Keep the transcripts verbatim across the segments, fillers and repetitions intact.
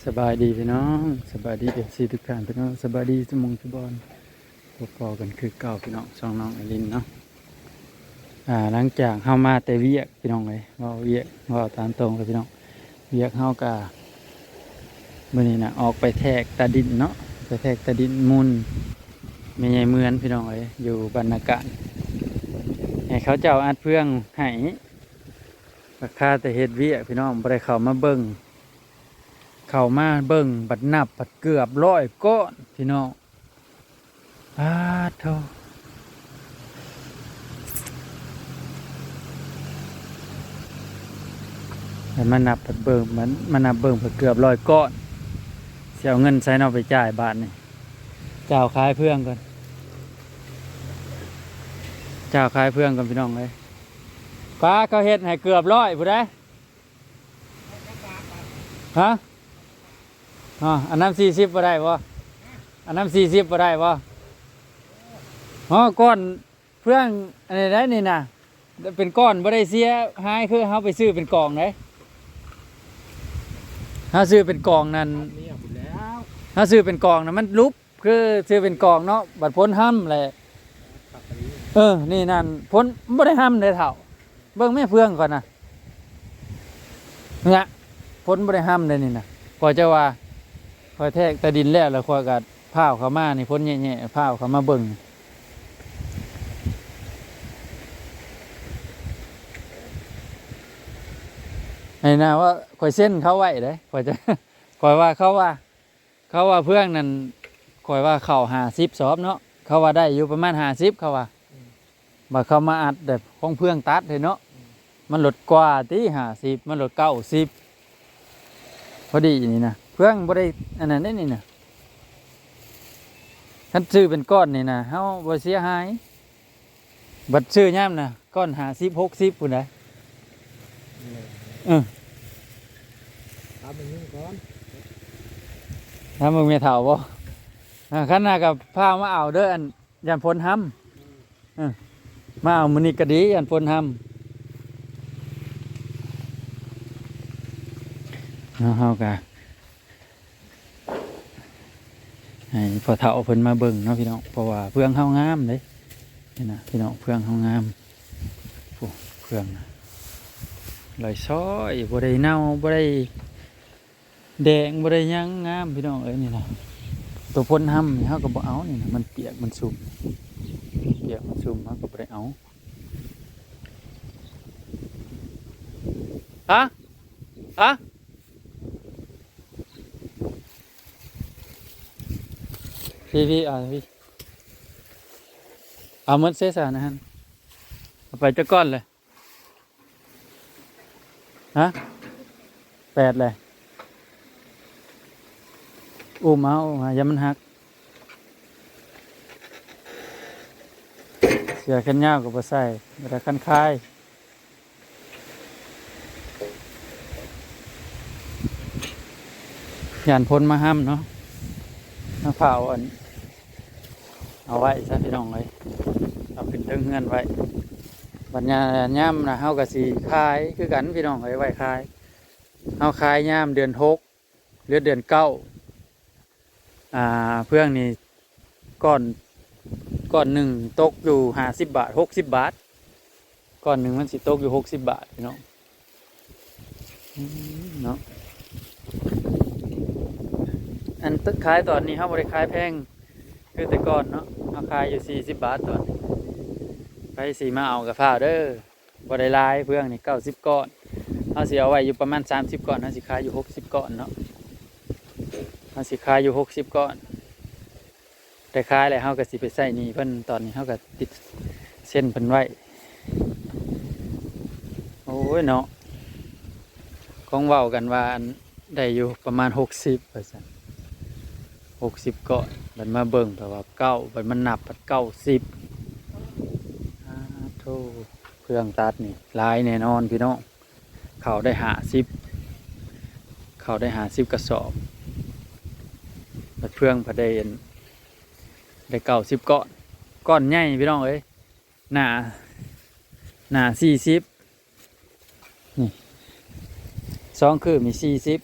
สบายดีพี่น้อง สบายดีเอฟซีทุกท่านพี่น้อง สบายดีสมองทุกบอล พบกันคือเก่าพี่น้อง ช่องน้องไอรินเนาะ อ่า หลังจากเฮามาแต่เวียกพี่น้องเอ้ย เว้าเวียก เว้าตามตรงเลยพี่น้อง เวียกเฮากะมื้อนี้นะ ออกไปแทกตาดินเนาะ ไปแทกตาดินมูลแม่ใหญ่เมือนพี่น้องเอ้ย อยู่บ้านนาการ ให้เขาเจ้าอัดเฟืองให้ ราคาแต่เฮ็ดเวียกพี่น้อง บ่ได้เข้ามาเบิ่ง เข้ามาเบิ่ง บัดนับ บัดเกือบร้อยก้อนพี่น้อง อ้าโธ่ แล้วมานับเบิ่ง มัน มานับเบิ่งเกือบร้อยก้อน สิเอาเงินไสเนาะไปจ่ายบาทนี่ เจ้าขายเฟืองก่อน เจ้าขายเฟืองก่อนพี่น้องเอ้ย ป้าเขาเฮ็ดให้เกือบร้อยพุ้นเด้ ฮะ อ๋อ อันนั้นสี่สิบบ่ได้บ่ อันนั้นสี่สิบบ่ได้บ่ อ๋อ ก้อนเฟืองอันนี้ได้นี่นะ เป็นก้อนบ่ได้เสียหาย คือเฮาไปซื้อเป็นกล่องเด้ เฮาซื้อเป็นกล่องนั่น เนี่ยพุ้นแล้ว เฮาซื้อเป็นกล่องน่ะมันหลุบ คือซื้อเป็นกล่องเนาะ บัดพ้นห้ำแหละ ขับไปนี่ เออ นี่นั่น พ้นบ่ได้ห้ำเลยเฒ่า เบิ่งแม่เฟืองก่อนนะ เนี่ย พ้นบ่ได้ห้ำเลยนี่นะ ข้อยจะว่า ข้อยแทกตาดินแล้ว แล้วข้อยก็พาวเข้ามานี่ พ้นแย่ๆ พาวเข้ามาเบิ่ง ให้นะว่าข้อยเซ็นเขาไว้เด้ ข้อยจะ ข้อยว่าเขาว่า เขาว่าเฟืองนั่น ข้อยว่าเข้าห้าสิบสอบเนาะ เขาว่าได้อยู่ประมาณห้าสิบ เขาว่า อืม บัดเขามาอัดแบบของเฟืองตัดเลยเนาะ อืม มันลดกว่าติ ห้าสิบ มันลดเก้าสิบ พอดีนี่นะ เฟืองบ่ได้อันนั้นได้นี่นะ คันซื้อเป็นก้อนนี่นะ เฮาบ่เสียหาย บัดซื้อยามน่ะ ก้อนห้าสิบ หกสิบพุ้นนะ เออ ถามมึงก่อน ถามมึงแม่เฒ่าบ่ อ่า คันน่ะก็พามาเอาเด้อ อัน ย่านพ้นห้ำ เออ มาเอามื้อนี้ก็ดี ย่านพ้นห้ำ เนาะ เฮาก็ ให้พ่อเฒ่าเพิ่นมาเบิ่งเนาะพี่น้อง เพราะว่าเฟืองเฮางามเด้ นี่นะพี่น้อง เฟืองเฮางาม โอ้ เฟืองนะ ลอยซ้อย บ่ได้เน่า บ่ได้แดง บ่ได้หยัง งามพี่น้องเอ้ย นี่นะ ตัวพ้นห้ำนี่เฮาก็บ่เอานี่นะ มันเปียก มันซุ่ม เปียก มันซุ่ม เฮาก็บ่ได้เอา ฮะ ฮะ พี่ พี่ เอา พี่ เอาหมดเสียสารนะฮะ เอาไปจักก้อนเลย ฮะ แปดเลย อุ้มเอา อุ้มเอา อย่ามันหัก เสื้อแขนยาวก็บ่ใส่ บ่ได้คันคาย ย่านพ้นมาห้ำเนาะ มาเผาอัน เอาไว้ซะพี่น้องเอ้ย เอาขึ้นเทิงเฮือนไว้ บัดยาม ยามนะ เฮาก็สิขายคือกันพี่น้องเอ้ย ไว้ขาย เฮาขายยามเดือนหก หรือเดือนเก้า อ่า เฟืองนี่ ก้อน ก้อนหนึ่งตกอยู่ห้าสิบบาท หกสิบบาท ก้อนหนึ่งมันสิตกอยู่หกสิบบาทพี่น้อง อืม เนาะ อันขายตอนนี้เฮาบ่ได้ขายแพง คือแต่ก่อนเนาะ เฮาขายอยู่สี่สิบบาทตอนนี้ ไผสิมาเอาก็ฟ้าวเด้อ บ่ได้หลาย เฟืองนี่เก้าสิบก้อน เฮาสิเอาไว้อยู่ประมาณสามสิบก้อน เฮาสิขายอยู่หกสิบก้อนเนาะ เฮาสิขายอยู่หกสิบก้อน แต่ขายแล้วเฮาก็สิไปใช้หนี้เพิ่น ตอนนี้เฮาก็ติดเซ็นเพิ่นไว้ โอ้ยเนาะ ของเว้ากันว่าอันได้อยู่ประมาณหกสิบว่าซั่น หกสิบก้อน บัดมาเบิ่งแปลว่าเก้า บัดมานับบัดเก้าสิบ อ้าโธ่ เฟืองตัดนี่หลายแน่นอนพี่น้อง เข้าได้ห้าสิบ เข้าได้ห้าสิบกระสอบ บัดเฟืองพัดได้อัน ได้เก้าสิบก้อน ก้อนใหญ่พี่น้องเอ้ย หนา หนาสี่สิบ นี่ สองคืบนี่สี่สิบ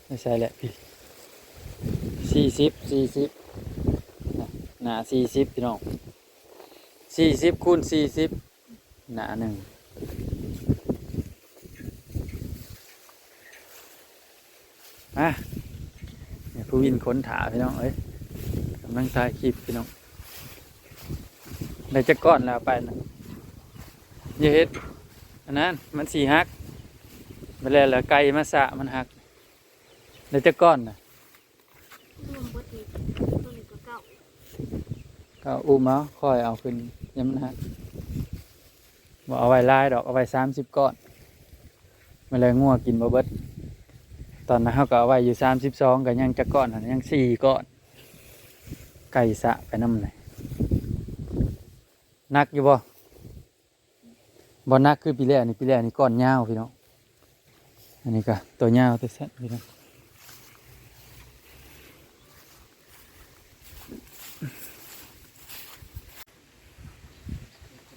ไม่ใช่แหละพี่ สี่สิบ สี่สิบ หน้า สี่สิบ พี่น้อง สี่สิบ คูณ สี่สิบ หน้าหนึ่ง อ่ะ เนี่ย ผู้วินค้นถาพี่น้องเอ้ย กำลังถ่ายคลิปพี่น้อง ได้จักก้อนแล้วไปนะ อย่าเฮ็ด อันนั้น มันสิหัก ไปแล้ว แล้วไก่มาสะมันหัก ได้จักก้อนนะ รวมเบิดนี่ ตัวนี้ก็เก้า ก็อุ้มเอา ค่อยเอาขึ้น ยังมันหัก บ่เอาไว้หลายดอก เอาไว้ สามสิบ ก้อน มาแล้วงัวกินบ่เบิด ตอนนั้นเฮาก็เอาไว้อยู่ สามสิบสอง ก็ยังจักก้อนหั่น ยัง สี่ ก้อน ไก่สะไปนำเลย หนักอยู่บ่ บ่หนักคือปีแรกนี่ ปีแรกนี่ก้อนยาวพี่น้อง อันนี้ก็ตัวยาวตัวสั้นพี่น้อง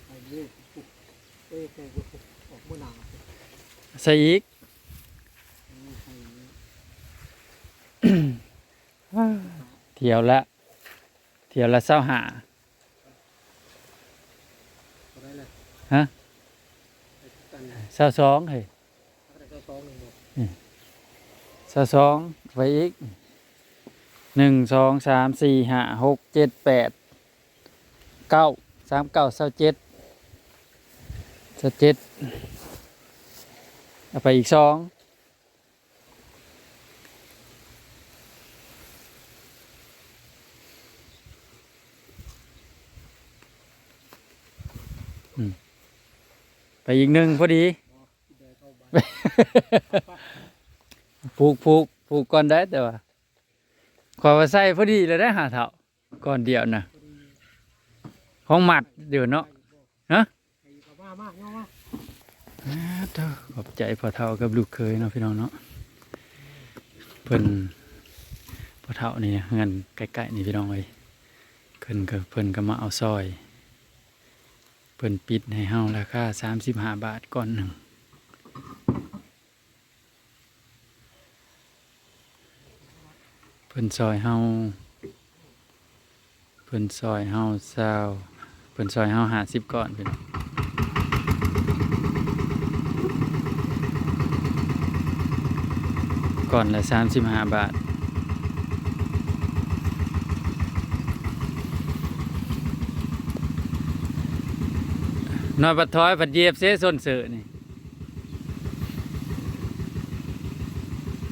ไปเลย เอ้ย ไป ออกมื้อหน้า ใส่อีก เที่ยวละ เที่ยวละซาวห้า เท่าไหร่ล่ะ ฮะ ไอ้กัน ซาวสอง เฮ้ย เท่าไหร่ ซาวสอง หนึ่งบ่ อืม ซาวสอง ไปอีก หนึ่ง สอง สาม สี่ ห้า หก เจ็ด แปด เก้า สาม เก้า ซาวเจ็ด ซาวเจ็ด เอาไปอีกสอง อืม ไปอีกหนึ่งพอดี ผูก ผูก ผูกก่อนได้ แต่ว่า ข้อยว่าใส่พอดีเลยได้หาเท่า ก้อนเดียวนะ ของหมัดอยู่เนาะ ฮะ มามามามา อ่า เด้อ ขอบใจพ่อเฒ่ากับลูกเขยเนาะพี่น้องเนาะ เพิ่น พ่อเฒ่านี่เฮือนใกล้ๆนี่พี่น้องเอ้ย เพิ่นก็ เพิ่นก็มาเอาซอย เพิ่นปิดให้เฮาราคา สามสิบห้า บาทก้อนหนึ่ง เพิ่นซอยเฮา เพิ่นซอยเฮาซาว เพิ่นซอยเฮาห้าสิบก้อนพี่น้อง ก้อนละสามสิบห้าบาท น้อยบัดถอยบัดเหยียบเสส้นเสอนี่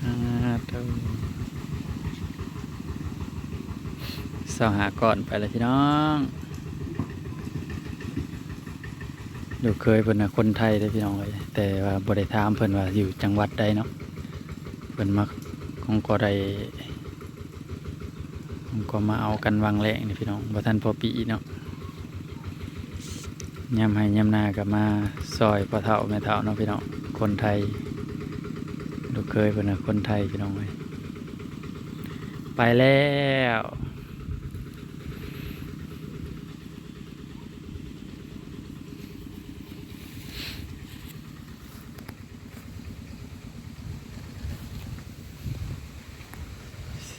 อ่า โถ่ ซาวห้าก้อนไปแล้วพี่น้อง ลูกเขยเพิ่นน่ะคนไทยเด้อพี่น้องเอ้ย แต่ว่าบ่ได้ถามเพิ่นว่าอยู่จังหวัดใดเนาะ เพิ่นมา ของก็ได้ ของก็มาเอากันวังแรกนี่พี่น้อง บ่ทันพอปีเนาะ ยามไฮ่ยามนาก็มาซอยพ่อเฒ่าแม่เฒ่าเนาะพี่น้อง คนไทย ลูกเขยเพิ่นน่ะคนไทยพี่น้องเอ้ย ไปแล้ว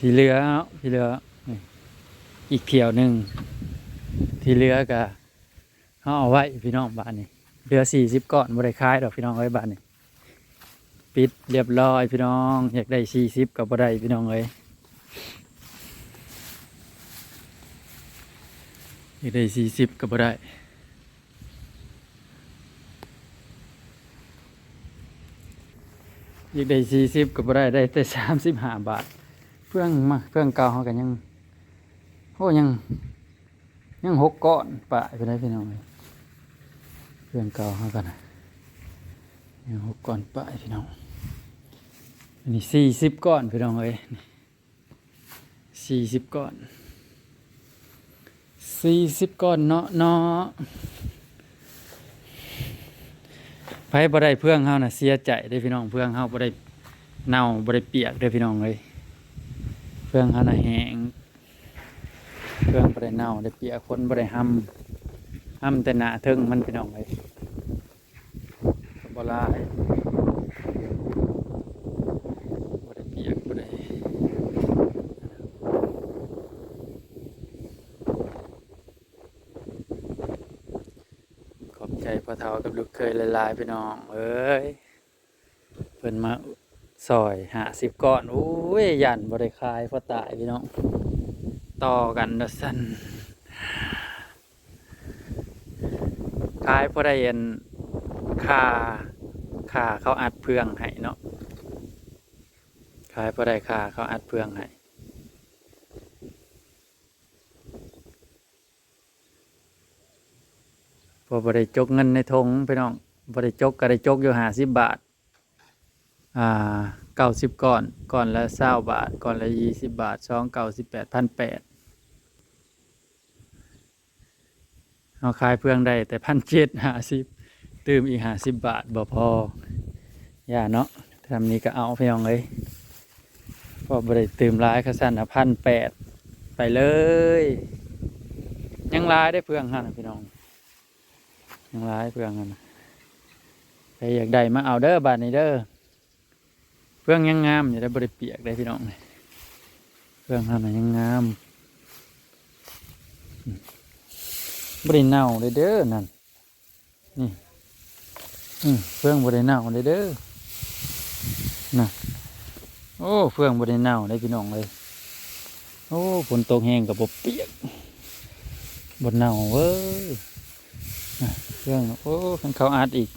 สิเหลือเนาะ สิเหลือ นี่ อีกเที่ยวหนึ่ง ที่เหลือก็ เฮาเอาไว้พี่น้อง บาดนี้ เหลือสี่สิบก้อน บ่ได้ขายดอกพี่น้องเอ้ย บาดนี้ ปิดเรียบร้อยพี่น้อง อยากได้สี่สิบก็บ่ได้พี่น้องเอ้ย อยากได้สี่สิบก็บ่ได้ อยากได้สี่สิบก็บ่ได้ ได้แต่สามสิบห้าบาท เฟืองมา เฟืองเก่าเฮาก็ยัง โอ้ ยัง ยังหกก้อนปลายไปได้พี่น้องเอ้ย เฟืองเก่าเฮากันนะ ยังหกก้อนปลายพี่น้อง อันนี้สี่สิบก้อนพี่น้องเอ้ย นี่ สี่สิบก้อน สี่สิบก้อนเนาะ เนาะ ไผบ่ได้เฟืองเฮาน่ะเสียใจเด้อพี่น้อง เฟืองเฮาบ่ได้เน่าบ่ได้เปียกเด้อพี่น้องเอ้ย เฟืองเฮาน่ะแห้ง เฟืองบ่ได้เน่าได้เปียก ฝนบ่ได้หำ หำแต่หน้าเทิงมันพี่น้องเอ้ย บ่หลาย บ่ได้เปียก บ่ พ่อเฒ่ากับลูกเขยหลายๆ พี่น้องเอ้ย เพิ่นมาซอยห้าสิบก้อน โอ้ย ย่านบ่ได้ขาย พอตายพี่น้อง ต่อกันว่าซั่น ขายพอได้อัน ค่า ค่าเขาอัดเฟืองให้เนาะ ขายพอได้ค่าเขาอัดเฟืองให้ เพราะบ่ได้จกเงินในถุงพี่น้อง บ่ได้จกก็ได้จกอยู่ห้าสิบบาท อ่า เก้าสิบก้อน ก้อนละซาวบาท ก้อนละยี่สิบบาท สอง เก้า สิบแปด พันแปด เฮาขายเฟืองได้แต่พันเจ็ดห้าสิบ ตื่มอีกห้าสิบบาทบ่พอ ย่าเนาะ ทำนี้ก็เอาพี่น้องเอ้ย เพราะบ่ได้ตื่มหลาย คันซั่นน่ะ พันแปด ไปเลย ยังหลายเด้เฟืองหั่นน่ะพี่น้อง ยังหลายเฟืองหั่นน่ะ ใครอยากได้มาเอาเด้อบาดนี้เด้อ เฟืองยังงามอยู่เด้ บ่ได้เปียกเด้พี่น้อง เฟืองหั่นน่ะยังงาม บ่ได้เน่าเลยเด้อนั่น นี่ อืม เฟืองบ่ได้เน่าเลยเด้อ น่ะ โอ้ เฟืองบ่ได้เน่าเลยพี่น้องเอ้ย โอ้ ฝนตกแฮงก็บ่เปียก บ่เน่าเว้ย น่ะ เฟือง โอ้ คันเขาอัดอีก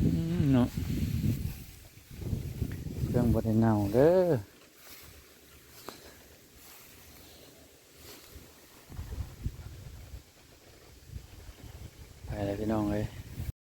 อืม เนาะ เฟืองบ่ได้เน่าเด้อ ไปแล้วพี่น้องเอ้ย